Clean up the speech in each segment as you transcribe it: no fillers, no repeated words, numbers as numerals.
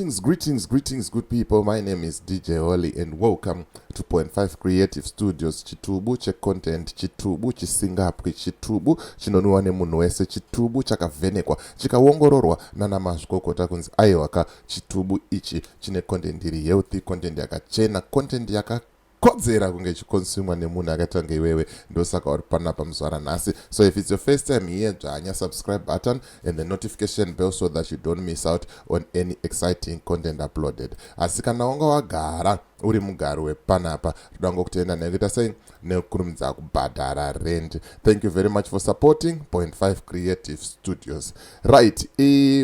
Greetings, greetings, greetings, good people. My name is DJ Holly and welcome to Point 5 Creative Studios. Chitubu checontent, chitubu chisingapwi, chitubu chinonwiwa nemunhu wese, chitubu chakavhenekwa, chikaongororwa nana mazvikokota kunzi aiwaka, chitubu ichi chine content iri healthy, content yakachena, content yakakodzera kunge ichikonsumwa nemunhu akaita kunge iwewe. Ndosaka uri panapa muzuva ranhasi. So if it's your first time here, dzvanya subscribe button and the notification bell so that you don't miss out on any exciting content uploaded. Asi kana wanga wagara uri mugari wepanapa, toda ngokutenda nekuita sei, nekukurumidza kubhadhara rent. Thank you very much for supporting Point 5 Creative Studios. Right,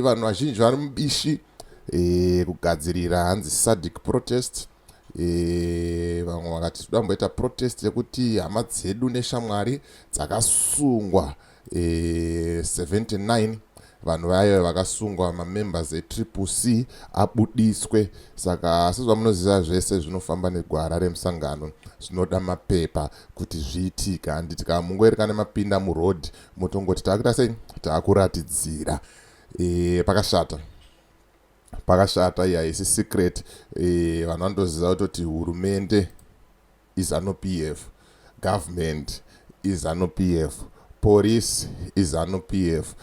vanhu vazhinji vari mubishi kugadzirira hanzi SADC protest. Vamwe vakati toda kumboita protest yekuti hama dzedu neshamwari dzakasungwa, 79 vanhu vayo vakasungwa, mamembers eTriple C, abudiswe. Saka sezvamunoziva, zvese zvinofamba negwara remusangano, zvinoda mapepa kuti zviitika, handiti? Kana mungoeri kana mapinda muroad, motongoti taakuita sei, taakuratidzira. Pakashata, pakashata. Iyi haisi secret. Vanhu vanotoziva kutoti hurumende iZANU PF, government iZANU PF, police iZANU PF,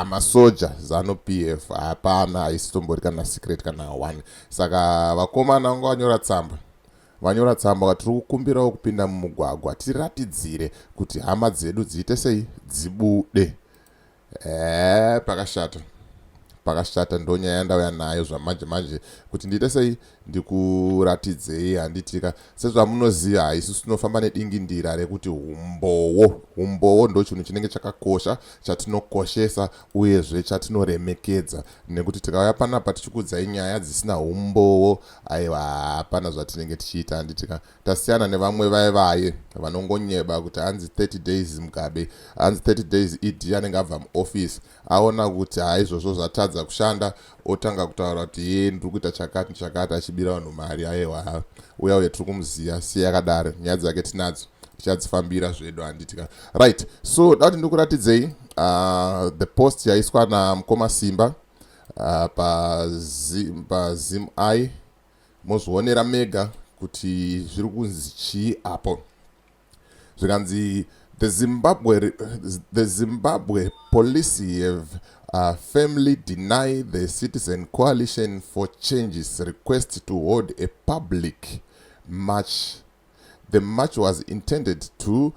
masoja ZANU PF. Hapana, haisi tombori kana secret kana one. Saka vakomana vanga vanyora tsamba, vanyora tsamba vakati tiri kukumbirawo kupinda mumugwagwa tiratidzire kuti hama dzedu dziite sei, dzibude. Pakashata, pakashata. Ndonyaya yandauya nayo zvamanje manje kuti ndiite sei, ndikuratidzei, handitika? Sezvamunoziva, isusu tinofamba nedingindira rekuti umbowo. Umbowo ndo chinhu chinenge chakakosha, chatinokoshesa, uyezve chatinoremekedza, nekuti tikauya panapa tichikudzai nyaya dzisina umbowo, aiwa, hapana zvatinenge tichiita, handitika? Tasiyana nevamwe vai vaye vanongonyeba kuti hanzi 30 days Mugabe, hanzi 30 days ED anenge abva muoffice. Aona kuti haizvozvo zvatadza kushanda, otanga kutaura kuti ye ndiri kuita chakati chakati, achibira vanhu mari. Aiwa, uya uye tiri kumuziva, siye yakadaro, nyaya dzake tinadzo, tichadzifambira zvedu, handitika? Right, so da kuti ndikuratidzei the post yaiswa namukoma Simba paZim i, mozvionera mega kuti zviri kunzi chii apo. Zvikanzi the Zimbabwe police have firmly denied the Citizen Coalition for Change's request to hold a public march. The march was intended to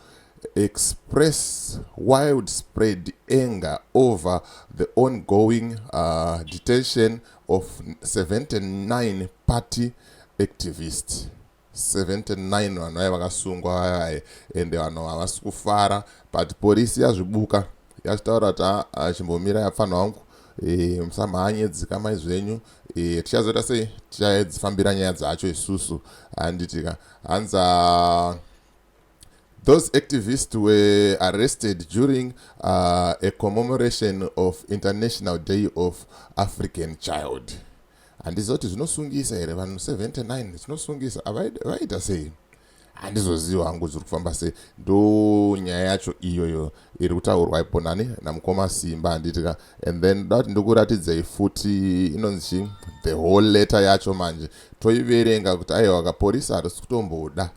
express widespread anger over the ongoing detention of 79 party activists. 79 vanhu vaya vakasungwa vayai, ende vanhu havasi kufara, but polisi yazvibuka, yachitaura kuti achimbomira, yapfanha wangu, musamhanye, dzikamai zvenyu. Tichazoita sei, tichadzifambira nyaya dzacho isusu, handitika? Hanza those activists were arrested during a commemoration of International Day of African Child. Handiziva kuti zvinosungisa here vanhu 79, zvinosungisa, vaita sei, handizoziva hangu zviri kufamba sei. Ndo nyaya yacho iyoyo iri kutaurwa ipo nani, namukoma Simba, handitika? And then da kuti ndikuratidzei futi inonzi chi, the whole letter yacho manje, toiverenga kuti aiwa, kapolisi harisi kutomboda,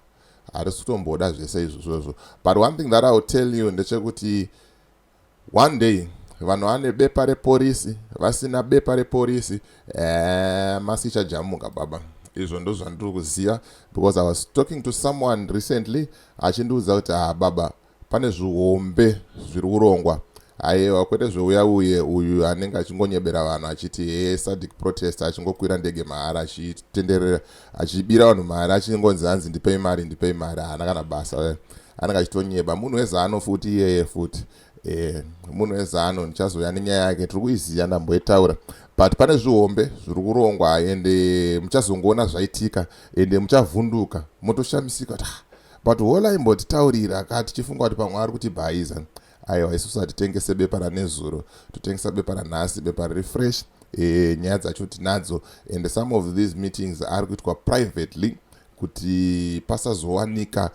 harisi kutomboda zvese izvozvozvo. But one thing that I will tell you ndechekuti one day vanhu vane bepa reporisi, vasina bepa reporisi, masi ichajamuka baba. Izvo ndo zvandiri kuziva, because I was talking to someone recently achindiudza kuti, "Ah baba, pane zvihombe zviri kurongwa." Aiwa, kwete zveuya uye uyu anenge achingonyebera vanhu achiti he SADC protest, achingokwira ndege mahara, achitenderera, achibira vanhu mari, achingonzi hanzi ndipei mari, ndipei mari. Haana kana basa, anenge achitonyeba. Munhu weZANU futi iyeye futi, munhu weZANU. Ndichazouya nenyaya yake, tiri kuiziva, ndamboitaura. But pane zvihombe zviri kurongwa, ende muchazongoona zvaitika, ende muchavhunduka, motoshamisika kuti, "Ah, but hola imbotitaurira ka tichifunga kuti pamwe ari kutibhaiza." Aiwa, isusu hatitengese bepa ranezuro, totengesa bepa ranhasi, bepa riri fresh. Nyaya dzacho tinadzo, and some of these meetings ari kuitwa privately kuti pasazowanika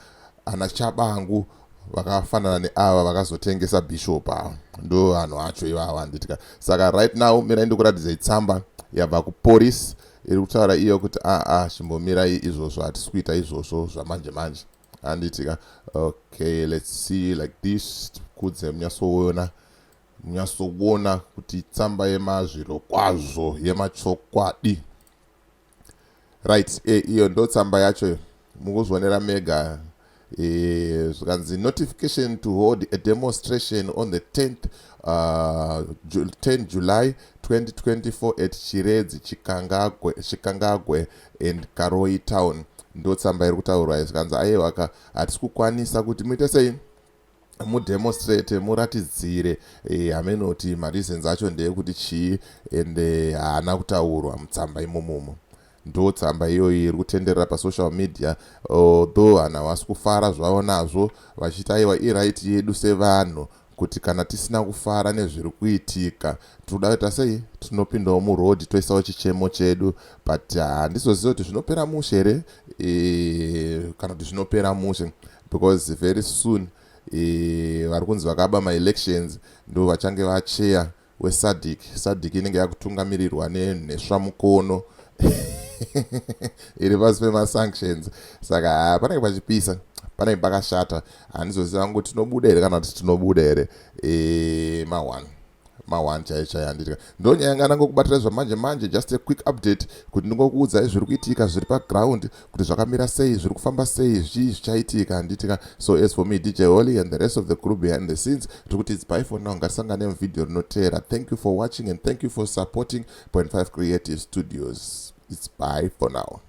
ana Chabangu. Vakafanana neava vakazotengesa bishop ava, ndo vanhu vacho ivava, handitika? Saka right now mirai ndikuratidzei tsamba yabva kupolice iri kutaura iyo kuti aa, chimbomirai izvozvo, hatisi kuita izvozvo zvamanje manje, handitika? Okay, let's see like this, kudze munyatsoona, munyatsoona kuti tsamba yemazviro kwazvo, yemachokwadi, right? Iyo ndo tsamba yacho, mukuzvionera mega. Zvikanzi notification to hold a demonstration on the 10th 10 July 2024 at Chiredzi, Chikangagwe and Karoi town. Ndo tsamba iri kutaurwa. Zvikanzi aiwaka, hatisi kukwanisa kuti muite sei, mudemonstrate, muratidzire. Hamenoti mareasons acho ndeyekuti chii, ende haana kutaurwa mutsamba imomomo. Ndo tsamba iyoyi iri kutenderera pasocial media, although vanhu havasi kufara zvavo nazvo, vachiti aiwa, iright yedu sevanhu kuti kana tisina kufara nezviri kuitika, tinoda kuita sei, tinopindawo muroad, toisawo chichemo chedu. But handizoziva kuti zvinopera mushe here kana kuti zvinopera mushe, because very soon vari kunzi vakaba maelections ndo vachange vacheya weSADC. SADC inenge yakutungamirirwa nenhesvamukono iri pasi pemasanctions. Saka panenge pachipisa, panenge pakashata. Handizoziva ngo tinobuda here kana kuti tinobuda here. Ma1 ma1 chaiyo chaiyo, handitika? Ndo nyaya yanga nangokubatira zvamanje manje, just a quick update kuti ndingokuudzai zviri kuitika, zviri paground, kuti zvakamira sei, zviri kufamba sei, zvii zvichaitika, handitika? So as for me, DJ Holly, and the rest of the crew behind the scenes, tiri kuti it's bye for now. Ngatisangane muvhidhiyo rinoteera. Thank you for watching and thank you for supporting Point 5 Creative Studios. It's bye for now.